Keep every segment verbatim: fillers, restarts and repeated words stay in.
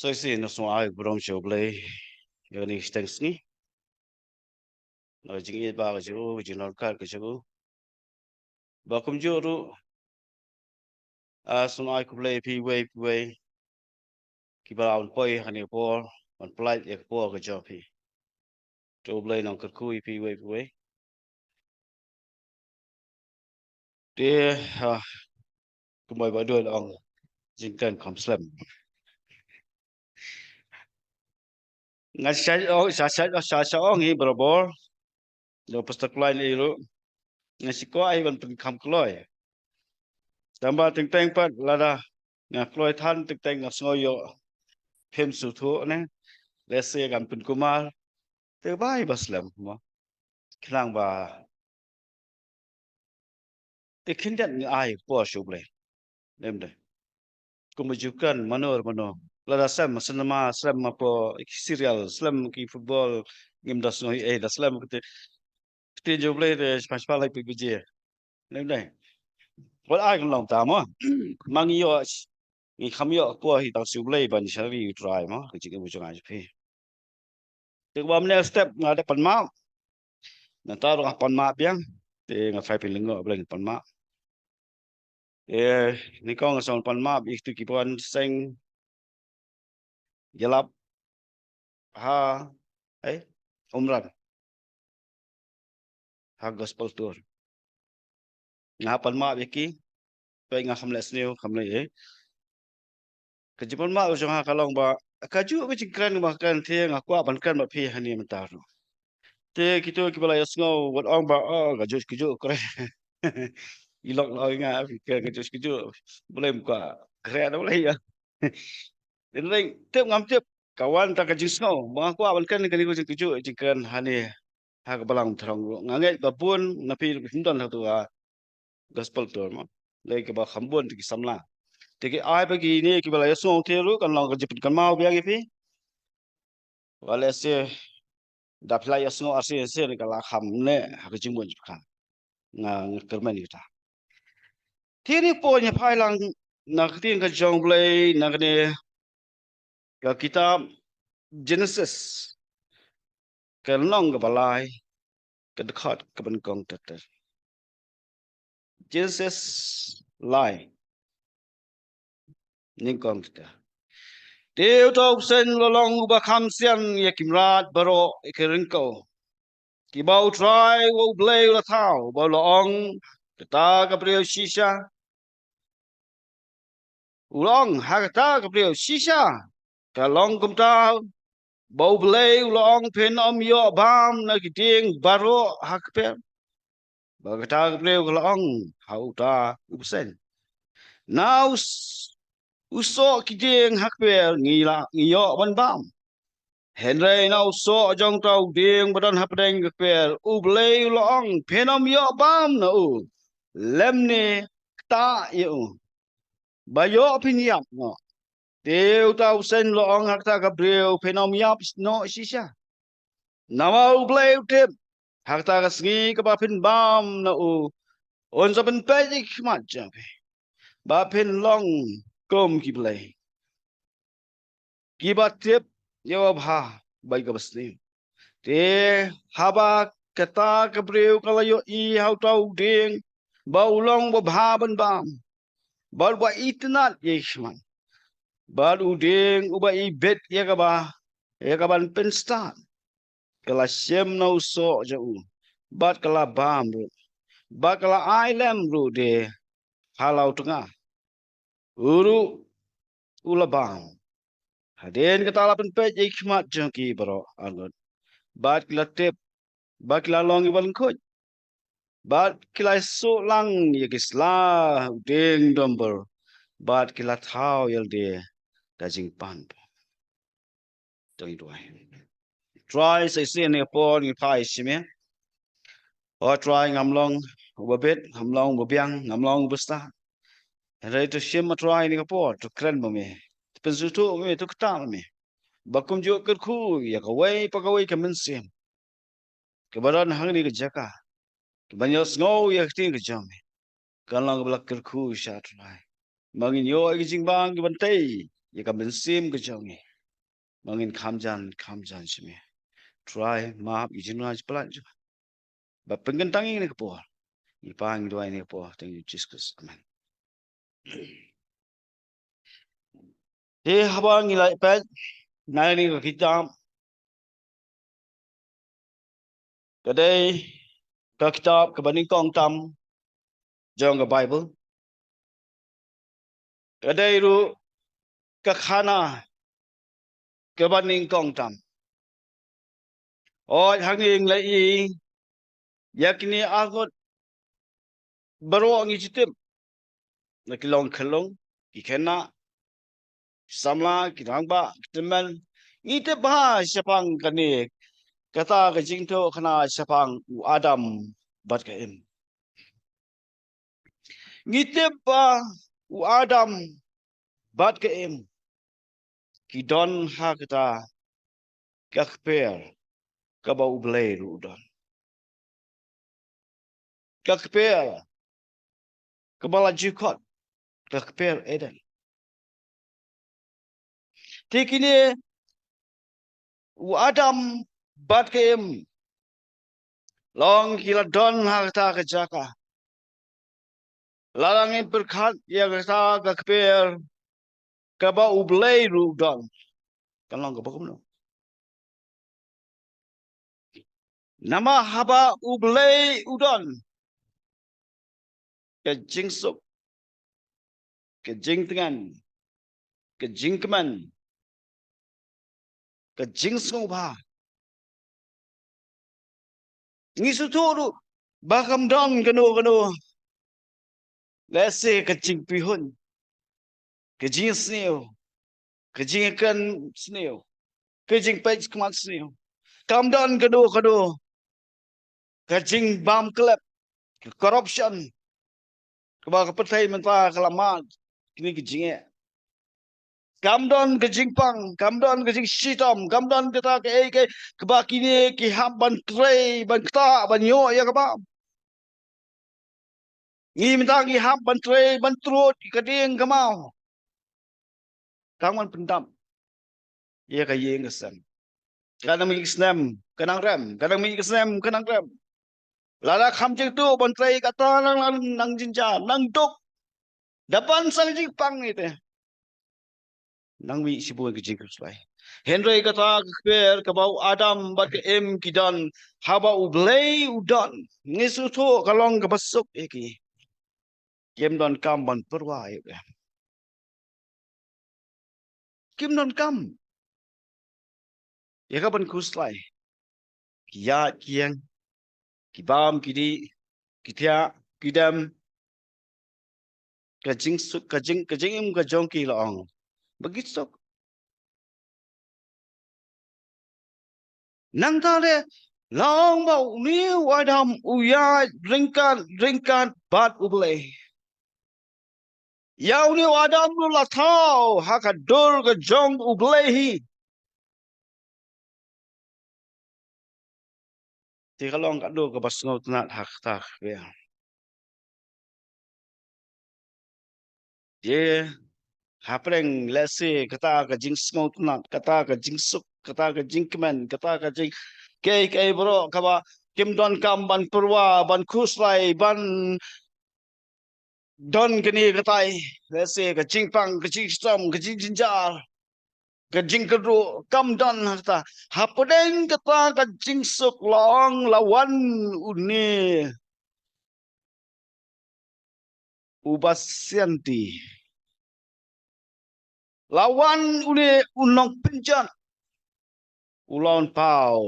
Sa shisien nga sngewbha ai burom sha U Blei ïa kane ka shiteng sngi. Na ka jingïeit ba ka jong u, ka jingdonkam ka jong u. Ba kumjuh ruh, ah, sngewbha ai khublei ïa phi uwei pa uwei kiba la wan poi ha kane ka por, wan pynlait ïa ka por ka jong phi. To U Blei un nang kyrkhu ïa phi uwei pa uwei. Te, ah, kumba i Bah Doi la ong, jingkren kham slem. Nga shu ong, shu, shu, shu, shu ong hi barabor. Ïa u Pastor Klein i ruh. Nga shu kwah hi ban pynkham kloi. Tangba teng teng pat lada nga kloi than teng teng nga sngew ïoh phim sngewthuh ne. Lehse ngan pynkulmar. Te bai ba slem mo. Khnang ba te khyndiat ngi ai por sha U Blei. Lem de. Kumba ju kren mano mano. Lada slem cinema, slem hapoh serial, slem ki football, ngim da sngew ei, da slem kti, kti jong U Blei te shipang shipang lai phi baje. Lem de. Wat ai kan long ta mo. Ma ngi ïoh, ngi kham ïoh por hi tang sha U Blei ban shari U Trai mo. Ka jingim jong nga jong phi. Te kaba mynne step nga dep pan map. Nangta ruh nga pan map biang. Te nga trai pynlyngngoh ba nga pan map. Eh, nyngkong nga sngewbha pan map ïa kito ki ban seng ïalap ha, eh, Umran. Ha Gospel Tour. Nga pan map ïa ki. Peit nga kham leh sniew, kham leh, eh. Ka jingpan map jong nga ka long ba kajuh ka jingkren ba kren te nga kwah ban kren bad phi hangne mynta ruh. Te kito kiba la ïohsngew wat ong ba, oh, kajuh kajuh kren. I lok la ong nga phi kren kajuh kajuh. Balei ym kwah kren da balei ïa. Te lei tip ngam tip ka wan tang ka jingsngew ba nga kwah ban kren kane ka jingkajuh jingkren hangne ha ka Balang Umthrong ruh. Nga ngeit ba bun na phi ruh phim don ha tu ka Gospel Tour mo. Lei kaba kham bun te ki samla. Te ki ai ba kine kiba la ïohsngew te ruh kan long ka jingpynkynmaw biang ïa phi. Ba lehse da phi la ïohsngew arsien sien ka la kham ne ha ka jingmut jingpyrkhat. Nga, nga kyrmen ïa kata. Te ngi poi ngi phai lang na ka ktien ka jong U Blei na kane ka kitab Genesis ka lynnong kaba lai ka dkhot kaba nyngkong ter ter. Genesis lai nyngkong ter ter. Te uta u bseiñ u la long uba kham sian ïa ki mrad baroh ïa ki ryngkew kiba U Trai uba U Blei u la thaw, ba u la ong, kata ka briew shisha. U la ong ha kata ka briew shisha ka long kumta, ba U Blei u la ong, phin ym ïoh bam na ki dieng baroh ha kper. Ba kata ka briew ka la ong ha uta u bseiñ, na u s-, u soh ki dieng ha kper ngi la, ngi ïoh ban bam. Hynrei na u soh jong uta u dieng ba don hapdeng ka kper U Blei u la ong, phin ym ïoh bam na u, lymne ktah ïa u, ba ïoh phin ïap noh. Te uta u bseiñ u la ong ha kata ka briew, phin ym ïap noh shisha. Namar U Blei u tip ha kata ka sngi kaba phin bam na u, un sa pynpeit ïa ki khmat jong phi, ba phin long kum ki blei kiba tip ïa kaba bha bad kaba sniew. Te haba kata ka briew ka la ïohi ha uta u dieng ba u long uba bha ban bam bad uba itynnad ïa ki khmat, bad u dieng uba ibit ïa kaba, ïa kaban pynstad, ka la shim na u soh jong u bad ka la bam ruh, bad ka la ai lem ruh de ha la u tnga. U ruh u la bam. Hadien kata la pynpeit ïa ki khmat jong ki baroh arngut, bad ki la tip, bad ki la long kiba lyngkhuit, bad ki la ïasuh lang ïa ki sla u dieng dumbur, bad ki la thaw ïalade ka jingpan. To ngin duwai. Trai, sa shisien ha kane ka por ngi phai sha me. O Trai, ngam long uba bit, ngam long uba biang, ngam long uba stad. Hynrei to shim, O Trai, ha kane ka por to kren ma me, to pynsngewthuh ma me, to ktah ma me, ba kumjuh kyrkhu ïa kawei pa kawei ka mynsiem kaba don hangne ha ka jaka, kaban ïohsngew ïa ka ktien ka jong me, kan long kaba la kyrkhu sha, Trai, ba ngin ïoh ïa ka jingbam kaban tei ïa ka mynsiem ka jong ngi. Ma ngin kham jan, kham jan sha me. Trai, map ïa ki jingrwai jingpynlait jong nga. Ba pynkyntang ïa kane ka por. Ngi pan ngi duwai ïa kane ka por ha ka kyrteng u Jisu Khrist. Amen. Te haba ngi la peit na kane ka kitab, ka dei ka kitab kaba nyngkong tam jong ka Baibl. Ka dei ruh ka khana kaba nyngkong tam. Hooid, hangne ngi la ïohi ïa kine arngut baroh ngi shu tip. Na ki long khyllung, ki khynnah, ki samla, ki rangbah, ki tymmen. Ngi tip bha shaphang kane, kata ka jingïathuhkhana shaphang u Adam bad ka Im. Ngi tip ba u Adam bad ka Im ki don ha kata ka kper kaba U Blei ruh u don. Ka kper kaba la ju khot ka kper Eden. Te kine u Adam bad ka Im long ki la don ha kata ka jaka. Lada ngin pyrkhat ïa kata ka kper kaba U Blei ruh u don, kan long kaba kumno? Namar haba U Blei u don, ka jingsuk, ka jingtngen, ka jingkmen, ka jingsngewbha. Ngi sngewthuh ruh ba kam don kano kano, lehse ka jingpyrshah, ka jingsniew, ka jingkren sniew, ka jingpeit khmat sniew. Kam don kano kano ka jingbam klep, ka corruption, kaba ka pyrthei mynta ka la mad kine ki jingeh. Kam don ka jingpang, kam don ka jingshitom, kam don kata kaei kaei kaba kine ki hap ban trei, ban ktah, ban ïoh ïa kaba. Ngi mynta ngi hap ban trei, ban trud ïa ka dieng ka maw. Tang ban pyndap ïa ka ïing ka sem. Ka nang mih ka snem ka nang rem, ka nang mih ka snem ka nang rem. Lada kham jingtuh ban trei kata nang, nang, nang jynjar, nang duk. Da ban sa ka jingpang ite. Nang mih shibun ka jingkhuslai. Hynrei kata ka kper kaba u Adam bad ka Im ki don, haba U Blei u don, ngi sngewthuh ka long kaba suk ïa ki. Kim donkam ban pyrwa ïa u. Kim donkam ïa ka ban khuslai. Ki ïaid ki ïeng, ki bam ki dih, ki thiah ki dem. Ka jingsuk, ka jing, ka jingim ka jong ki la ong ba ki suk. Nangta de la ong ba une u Adam u ïaid ryngkat ryngkat bad U Blei. Ïa une u Adam ruh la thaw ha ka dur ka jong U Blei hi. Te ka long ka dur kaba sngewtynnat ha kata ka kper. Te hapdeng lehse kata ka jingsngewtynnat, kata ka jingsuk, kata ka jingkmen, kata ka jing, kaei kaei baroh kaba kim donkam ban pyrwa, ban khuslai, ban don kane katai, lehse ka jingpang, ka jingshitom, ka jingjynjar, ka jingkyrduh, kam don ha kata. Hapdeng kata ka jingsuk la ong la wan une u basianti. La wan une u nongpynjot, u la wan paw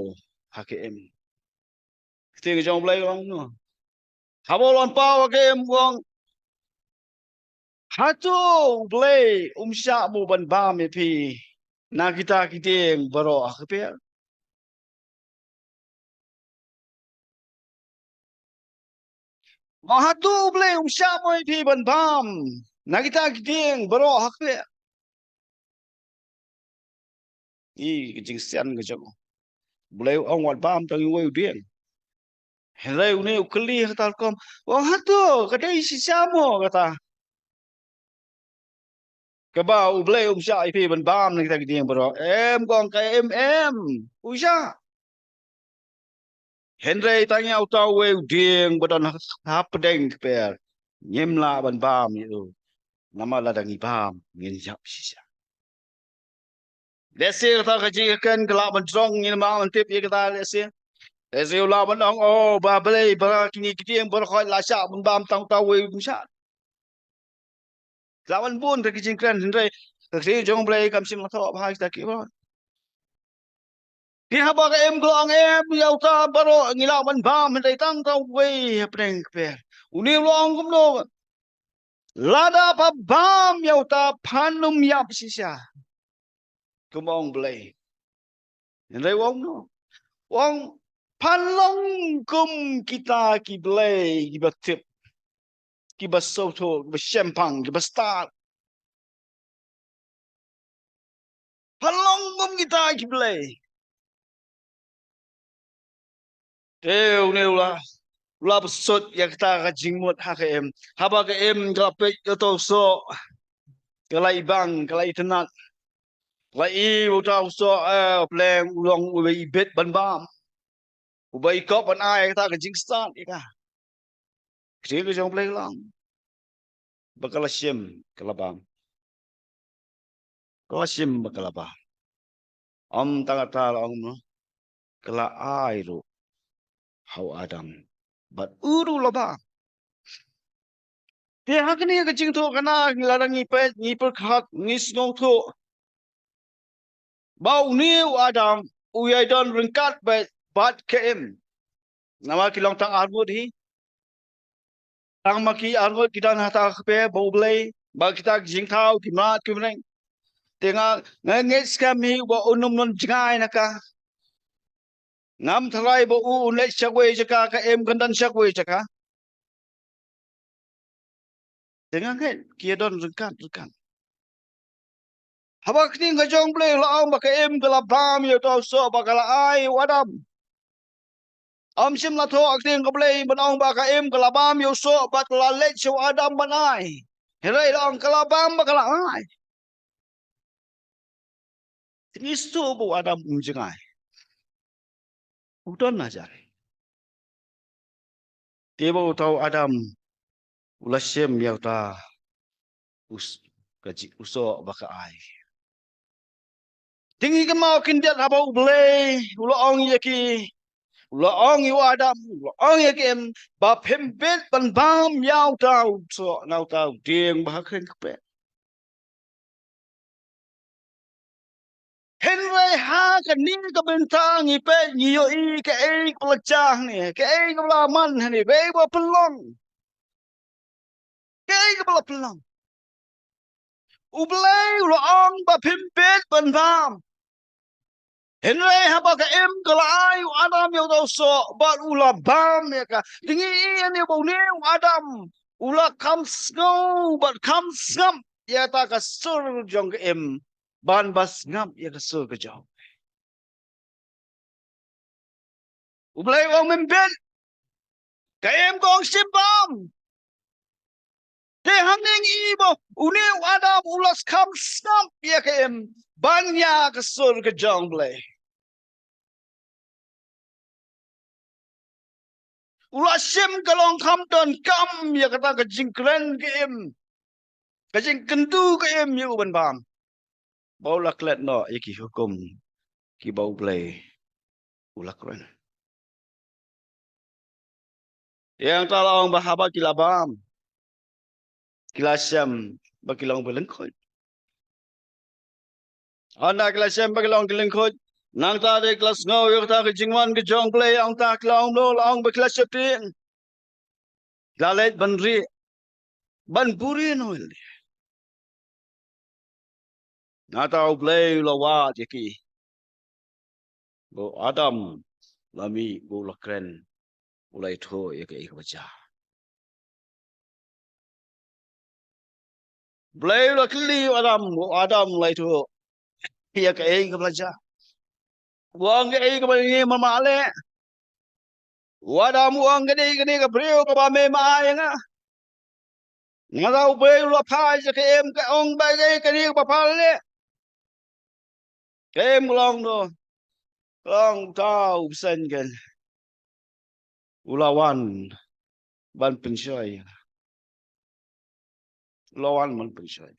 ha ka Im. Ka ktien ka jong U Blei ka ong kumno? Haba u la wan paw ha ka Im u ong, hato U Blei um shah mo ban bam ïa phi na kita ki dieng baroh ha ka kper? Mo hato U Blei um shah mo ïa phi ban bam na kita ki dieng baroh ha ka kper? Ï ka jingsian ka jong U Blei u ong wat bam tang uwei u dieng. Hynrei une u kylli ha kata ka rukom, u ong hato ka dei shisha mo kata? kaba U Blei um shah ïa phi ban bam na kita ki dieng baroh. Em, kong, ka em, em. U shah. Hynrei tang ïa uta uwei u dieng ba don ha, hapdeng kper, ngim lah ban bam ïa u. Namar lada ngi bam, ngin ïap shisha. Lehse kata ka jingkren ka lah ban jrong, ngim lah ban tip ïa kata lehse. Lehse u lah ban ong, oh, ba balei ba kine ki dieng baroh khoit la shah ban bam tang uta uwei um shah. Lah ban bun ka jingkren, hynrei ka ktien jong U Blei kam shym la thoh bha kita ki baroh. Te haba ka em ka la ong, em, ïa uta baroh ngi lah ban bam, hynrei tang uta uwei hapdeng kper. Une u la ong kumno? Lada pha bam ïa uta phan ym ïap shisha. Kumba ong Blei. Hynrei u ong kumno? U ong phan long kum kita ki blei kiba tip, kiba sngewthuh, kiba shemphang, kiba stad. Phan long kum kita ki blei. Te une u la, u la pynshut ïa kata ka jingmut ha ka em. Haba ka em ka la peit ïa uta u soh, ka la ibang, ka la itynnad. Ka la i uta u soh, eh, pleng u long uba ibit ban bam, uba ikop ban ai kata ka jingstad ïa ka. Ka ktien ka jong U Blei ka la ong ba ka la shim, ka la bam. Ka la shim bad ka la bam. Ym tang kata, la ong mo, ka la ai ruh ha u Adam bad u ruh u la bam. Te ha kane ka jingthoh khana, lada ngi peit, ngi pyrkhat, ngi sngewthuh ba une u Adam u ïai don ryngkat bad, bad ka em. Namar ki long tang arngut hi. Tang ma ki arngut ki don ha kata ka kper bad U Blei, bad kita ki jingthaw ki mrad ki mreng. Te nga, nga ngeit skhem hi ba un ym don jngai na ka. Ngam tharai ba u un leit sha kawei jaka, ka em kan don sha kawei jaka. Te nga ngeit ki ïa don ryngkat ryngkat. Haba ka ktien ka jong U Blei la ong ba ka em ka la bam ïa uta u soh bad ka la ai u Adam. Ym shym la thoh ha ka ktien ka Blei ban ong ba ka em ka la bam ïa u soh bad ka la leit sha u Adam ban ai. Hynrei la ong ka la bam bad ka la ai. Te ngi sngewthuh ba u Adam um jngai. U don hajan. Te ba uta u Adam u la shim ïa uta u s-, ka ji-, u soh ba ka ai. Te ngi kynmaw khyndiat haba U Blei u la ong ïa ki, u la ong ïa u Adam, u la ong ïa ki em, ba phim bit ban bam ïa uta u soh na uta u dieng ba ha kren kpet. Hynrei ha kane ka bynta ngi peit ngi ïohi kaei kaba la jia hangne, kaei kaba la man hangne, kaei kaba pynlong. Kaei kaba la pynlong. U Blei u la ong ba phim bit ban bam. Hynrei haba ka em ka la ai u Adam ïa uta u soh bad u la bam ïa ka. Te ngi ïohi hangne ba une u Adam u la kham sngew bad kham sngap ïa kata ka sur jong ka em ban ba sngap ïa ka sur ka jong. U Blei u ong mem bit. Ka em ka ong shim bam. Te hangne ngi i ba une u Adam u la kham sngap ïa ka em ban ïa ka sur ka jong Blei. U la shim ka long kham donkam ïa kata ka jingkren ka em, ka jingkyntu ka em ïa u ban bam. Ba u la klet noh ïa ki hukum kiba U Blei u la kren. Ïa kata la ong ba haba ki la bam, ki la shem ba ki long ba lyngkhuid. Haba ki la shem ba ki long ki lyngkhuid, nangta de ki la sngew ïa kata ka jingwan ka jong Blei, hangta ki la ong, la ong ba ki la sheptieng. Ki la leit ban rieh, ban buhrieh noh ïa lade. Nangta U Blei u la wad ïa ki. Ba u Adam u la mih, ba u la kren, u la ïathuh ïa kaei kaba jia. Blei u la kylli u Adam, u Adam u la ïathuh ïa kaei kaba la jia. U ong, kaei kaba ngi mama leh? U Adam u ong, kane, kane ka briew kaba me ma ai ïa nga. Nga da u bei u la phai ja ka em ka ong ba ka ka ni ba phai le. Ka em long no. Long ta u bsen kan. U la wan ban pynshoi. U la wan ban pynshoi.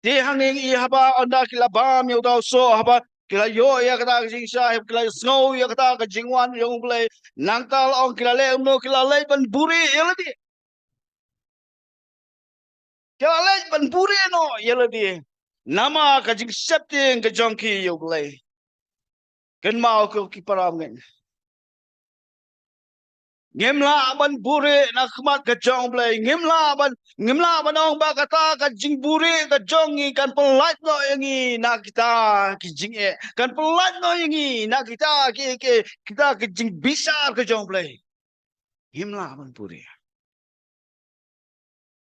Te hanging i haba ynda ki la bam ïa uta u soh haba ki la ïoh ïa kata ka jingshai ki la sngew ïa kata ka jingwan jong U Blei. Nangta la ong ki la leh kumno ki la leh ban buri ïa lade. Ki la leh ban buri noh ïa lade. Namar ka jingsheptieng ka jong ki ïa U Blei. Kynmaw ko ki para ngin. Ngim lah ban buri na khmat ka jong U Blei. Ngim lah ban ngim lah ban ong ba kata ka jingburi ka jong ngi kan pynlait noh ïa ngi na kita ki jingeh. Kan pynlait noh ïa ngi na kita ki ki kita ki jingbishar ka jong U Blei. Ngim lah ban buri.